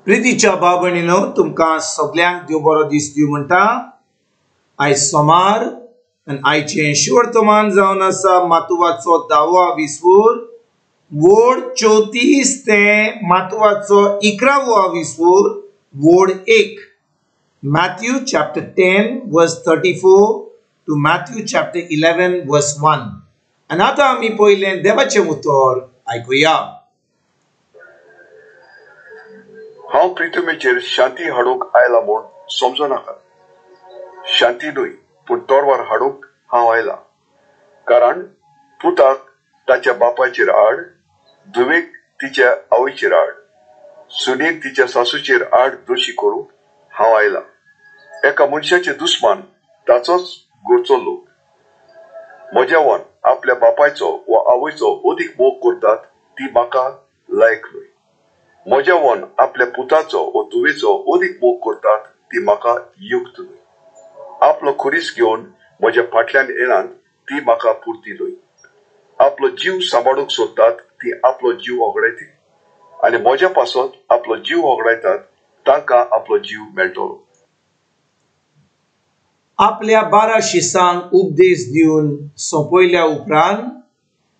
प्रितीच्या भाव भयणीनो, तुमकां सगल्यांक देव बरो दीस दिवं म्हणटा। आयज सोमार आनी आयचें शिवर्तमान जावन आसा मातुवाचो 10वो विस्वूर वोड 34 ते मातुवाचो 11वो विस्वूर वोड 1। Matthew chapter 10 verse 34 to Matthew chapter 11 verse 1। आनी आतां आमी पयलें देवाचें उतर आयकुया। हांव प्रिथुमेचेर शांती हाडूंक आयला म्हूण समजो नाका। शांती न्हय पूण तोरवार हाडूंक हांव आयला। कारण पुताक ताच्या बापायचेर आड, धुवेक तिच्या आवयचेर आड, सुनेक तिच्या सासूचेर आड दोशी करूंक हांव आयला। एका मनशाचे दुस्मान ताचोच घरचो लोक। म्हज्या वन आपल्या बापायचो वा आवयचो अदीक मोग करतात ती म्हाका लायक न्हय। म्हज्या वन आपल्या पुताचो वा धुवेचो अदीक मोग करतात ती म्हाका युक्त न्हय। आपलो खुरीस घेवन म्हज्या फाटल्यान येनात ती म्हाका पुरती न्हय। आपलो जीव सांबाळूंक सोदतात ती आपलो जीव होगडायती आनी म्हज्या पासत आपलो जीव होगडायतात तांकां आपलो जीव मेळटलो। आपल्या 12 शिसांक उपदेश दिवन सोंपयल्या उपरांत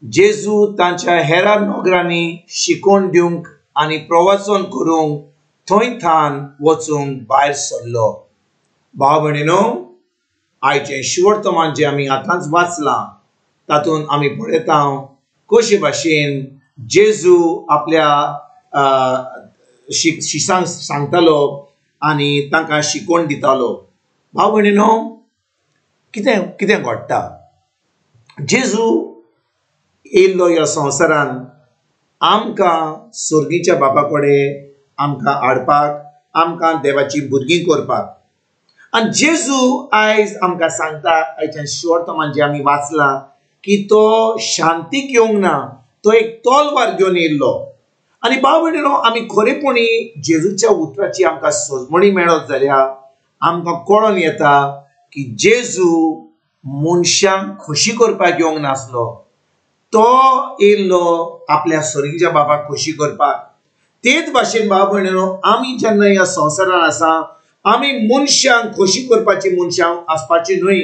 जेजू तांच्या हेरा नोगरांनी शिकोवन दिवंक आनी प्रवचन करूंक थंय थान वचूंक भायर सरलो। भाव भयणीनो, आयचें शिवर्तमान जें आमी आतांच वाचलां तातूंत आमी पळयता कशे भाशेन जेजू आपल्या शिसांक सांगतालो आनी तांकां शिकोवन दितालो। भाव भयणीनो, कितें कितें घडटा, जेजू येयल्लो ह्या संवसारान आमकां सर्गीच्या बापा कडेन आमकां हाडपाक, आमकां देवाची भुरगीं करपाक। आनी जेजू आयज आमकां सांगता आयच्या शिवर्तमान जें आमी वाचलां की तो शांतीक येवंक ना, तो एक तलवार घेवन येयल्लो। आनी भाव भयणीनो, आमी खरेपणी जेजूच्या उतराची आमकां सजमणी मेळत जाल्यार आमकां कळोन येता की जेजू मनशांक खोशी करपाक येवंक नासलो, तो येयल्लो आपल्या सर्गीच्या बाबाक खोशी करपाक। तेच भाशेन भाव भयणीनो, आमी जेन्ना ह्या संवसारान आसा आमी मनशांक खोशी करपाची मनशां आसपाची न्हय,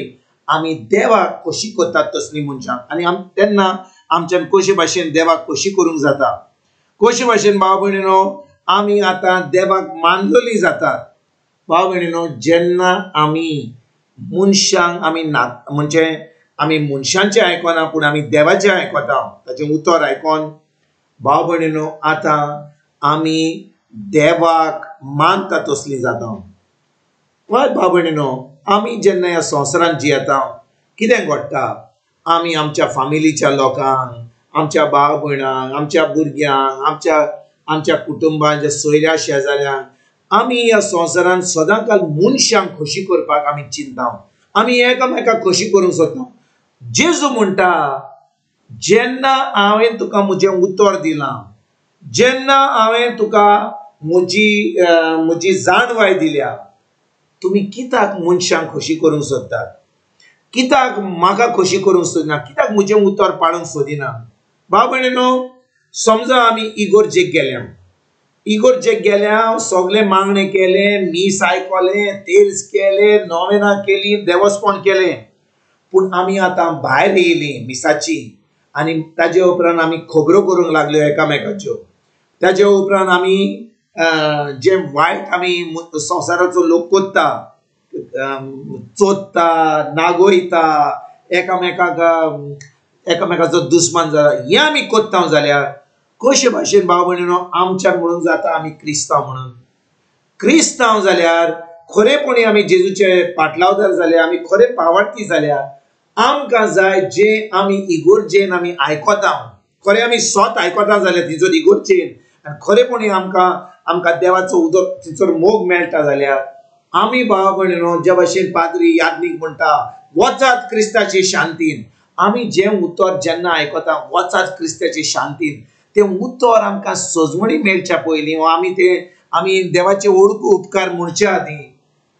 आमी देवाक खोशी करतात तसलीं मनशां। आनी तेन्ना आमच्यान कशे भाशेन देवाक खोशी करूंक जाता, कशे भाशेन भाव भयणीनो आमी आतां देवाक मानलेली जातात। भाव भयणीनो, जेन्ना आमी मनशांक आमी ना म्हणजे आमी मनशांचें आयकना पूण आमी देवाचें आयकता, ताचें उतर आयकोन भाव भयणीनो आतां आमी देवाक मानता तसलीं जाता। हय भाव भयणीनो, आमी जेन्ना ह्या संवसारांत जियेता कितें घडटा, आमी आमच्या फामिलीच्या लोकांक, आमच्या भाव भयणांक, आमच्या भुरग्यांक, आमच्या आमच्या कुटुंबांच्या सोयऱ्या शेजाऱ्यांक आमी ह्या संवसारांत सदांकाल मनशांक खोशी करपाक आमी चिंता, आमी एकामेकाक खोशी करूंक सोदता। जेजू म्हणटा, जेन्ना हांवें तुका म्हजें उतर दिलां, जेन्ना हांवें तुका म्हजी म्हजी जाणवाय दिल्या, तुमी कित्याक मनशांक खोशी करूंक सोदतात, कित्याक म्हाका खोशी करूंक सोदिना, कित्याक म्हजें उतर पाळूंक सोदिना। भाव भयणीनो, समजा आमी इगोर्जेक गेल्या, इगोर्जेक गेल्या, सगळें मागणें केलें, मीस आयकलें, तेल्स केलें, नोवेनां केली, देवस्पण केलें, पूण आमी आतां भायर येयलीं मिसाची आनी ताजे उपरांत आमी खबरो करूंक लागल्यो एकामेकाच्यो। ताजे उपरांत आमी जे वायट आमी संवसाराचो लोक करता, चोरता, नागोयता, एकामेकाक एकामेकाचो दुस्मान जाला, हें आमी करता जाल्यार कशे भाशेन भाव भयणीनो आमच्यान म्हणून जाता आमी क्रिस्तांव म्हणून। क्रिस्तांव जाल्यार खरेपणी आमी जेजूचे पाटलावदार जाल्यार, आमी खरे पावार्थी जाल्यार आमकां जाय जे आमी इगोर्जेन आमी आयकता, खरें आमी स्वत आयकता जाल्यार तिचो इगोर्जेन आनी खरेपणी आमकां आमकां देवाचो उदक तिचो मोग मेळटा जाल्यार आमी भाव भयणीनो ज्या भाशेन पाद्री याज्ञीक म्हणटा वचात क्रिस्ताचे शांतीन, आमी जें उतर जेन्ना आयकता वचात क्रिस्ताचे शांतीन, तें उतर आमकां सजमणी मेळच्या पयलीं वा आमी तें आमी देवाचे ओळखू उपकार म्हणचे आदीं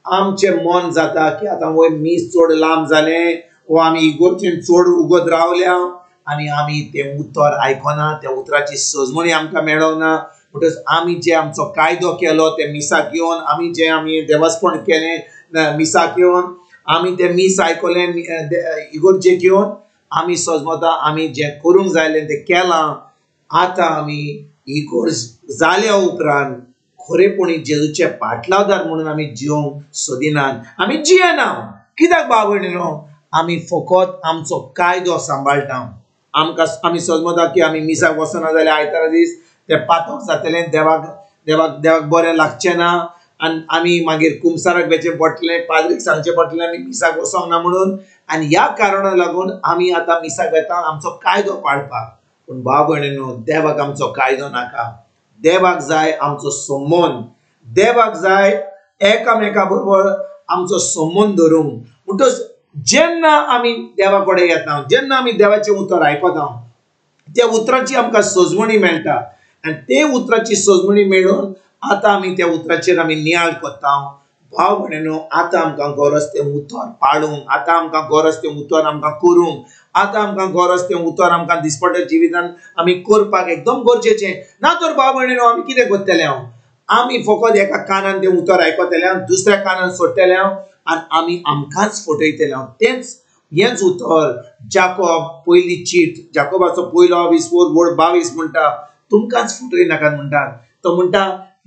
आमचें मन जाता की आतां वय मीस चड लांब जालें वा आमी इगोर्जेन चड उगत रावल्या आनी आमी तें उतर आयकना, त्या उतराची सजमणी आमकां मेळना, म्हणटच आमी जे आमचो कायदो केलो ते मिसाक येवन, आमी जे आमी देवस्पण केलें मिसाक येवन, आमी ते मीस आयकलें इगोर्जेक येवन, आमी सजमता आमी जें करूंक जाय तें केलां. आतां आमी इगोर्ज जाल्या उपरांत खरेपणी जेजूचे पाटलावदार म्हणून आमी जिवंक सोदिनात, आमी जियेना. कित्याक भाव भयणीनो? आमी फकत आमचो कायदो सांबाळटा. आमकां आमी सजमता की आमी मिसाक वचना जाल्यार आयतारा दीस ते पातक जातलें, देवाक देवाक देवाक बरें लागचें ना आनी आमी मागीर कुमसाराक वेचें पडटलें, पाद्रीक सांगचें पडटलें आमी मिसाक वचोंक ना म्हणून. आनी ह्या कारणाक लागून आमी आतां मिसाक वेता आमचो कायदो पाळपाक. पूण भाव भयणीनो, देवाक आमचो कायदो नाका. देवाक जाय आमचो संबंद, देवाक जाय एकामेका बरोबर आमचो संबंद धरूंक. म्हणटच जेन्ना आमी देवा कडेन येता, जेन्ना आमी देवाचें उतर आयकता, त्या उतराची आमकां सजवणी मेळटा आनी ते उतराची सजवणी मेळून आतां आमी त्या उतराचेर आमी नियाळ करता. भाव भयणीनो, आतां आमकां गरज तें उतर पाळूंक, आतां आमकां गरज तें उतर आमकां करूंक, आतां आमकां गरज तें उतर आमकां दिसपट्ट्या जिवितान आमी करपाक एकदम गरजेचें. ना तर भाव भयणीनो, आमी कितें करतले? हांव आमी फकत एका कानान तें उतर आयकतले, दुसऱ्या कानान सोडटले आनी आमी आमकांच फटयतले. तेंच हेंच उतर जाकोब पयली चीट, जाकोबाचो पयलो 20:22 म्हणटा, तुमकांच फटय नाकात म्हणटा. तो म्हणटा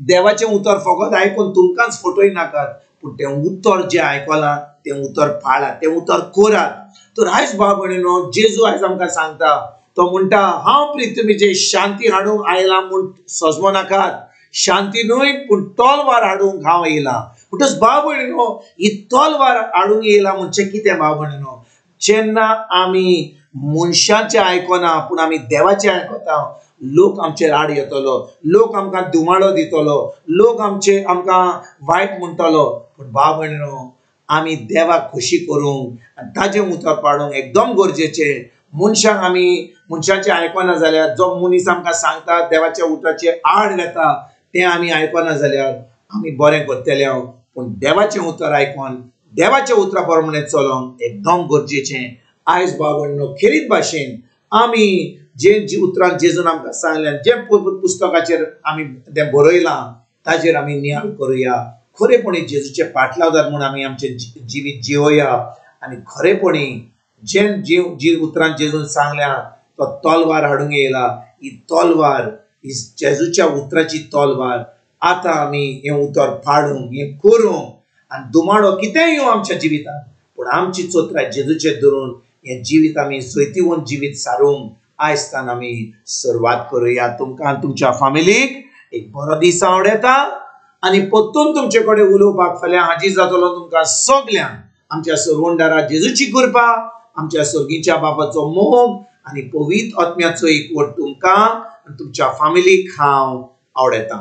देवाचें उतर फकत आयकून तुमकांच फटय नाकात, पूण तें उतर जें आयकलां तें उतर पाळात, तें उतर करात. तर आयज भाव भयणीनो, जेजू आयज आमकां सांगता, तो म्हणटा हांव पृथ्वीचेर शांती हाडूंक आयला म्हूण सजमो नाकात, शांती न्हय पूण तलवार हाडूंक हांव येयला. म्हणटच भाव भयणीनो, ही तलवार हाडूंक येयला म्हणजे कितें भाव भयणीनो? जेन्ना आमी मनशाचें आयकना पूण आमी देवाचें आयकता, लोक आमचेर आड येतलो, लोक आमकां दुमाळो दितलो, लोक आमचे आमकां वायट म्हणटलो. पूण भाव भयणीनो, आमी देवाक खोशी करूंक आनी ताजें उतर पाडूंक एकदम गरजेचें. मनशांक आमी मनशाचें आयकना जाल्यार, जो मनीस आमकां सांगता देवाच्या उतराचेर आड वेता तें आमी आयकना जाल्यार आमी बरें करतले. पूण देवाचें उतर आयकोन देवाच्या उतरा प्रमाणे चलोवंक एकदम गरजेचें. आयज भाव भयणीनो, खेरीत भाशेन आमी जे जी उतरां जेजून आमकां सांगल्यान, जे पुस्तकाचेर आमी तें बरयलां ताजेर आमी नियाळ करुया. खरेपणी जेजूचे पाटलावदार म्हूण आमी आमचें जिवीत जिवया आनी खरेपणी जे जी उतरां जेजून सांगल्या तो तलवार हाडूंक येयला, ही तलवार, ही जेजूच्या उतराची तलवार. आतां आमी हें उतर पाडूंक, हें करूंक आनी दुमाडो कितेंय येवं आमच्या जिवितांत, पूण आमची चोत्राय जेजूचेर धरून हें जिवीत आमी जैतिवंत जिवीत सारूंक आयज आमी सुरवात करुया. तुमकां तुमच्या फामिलीक एक बरो दीस आवडटा आनी परतून तुमचे कडेन उलोवपाक फाल्यां हाजीर जातलो. तुमकां सगल्यांक आमच्या सरवंडारा जेजूची कृपा, आमच्या सर्गीच्या बापाचो मोग आनी पवित्र आत्म्याचो एकवट तुमकां आनी तुमच्या फामिलीक हांव आवडटा.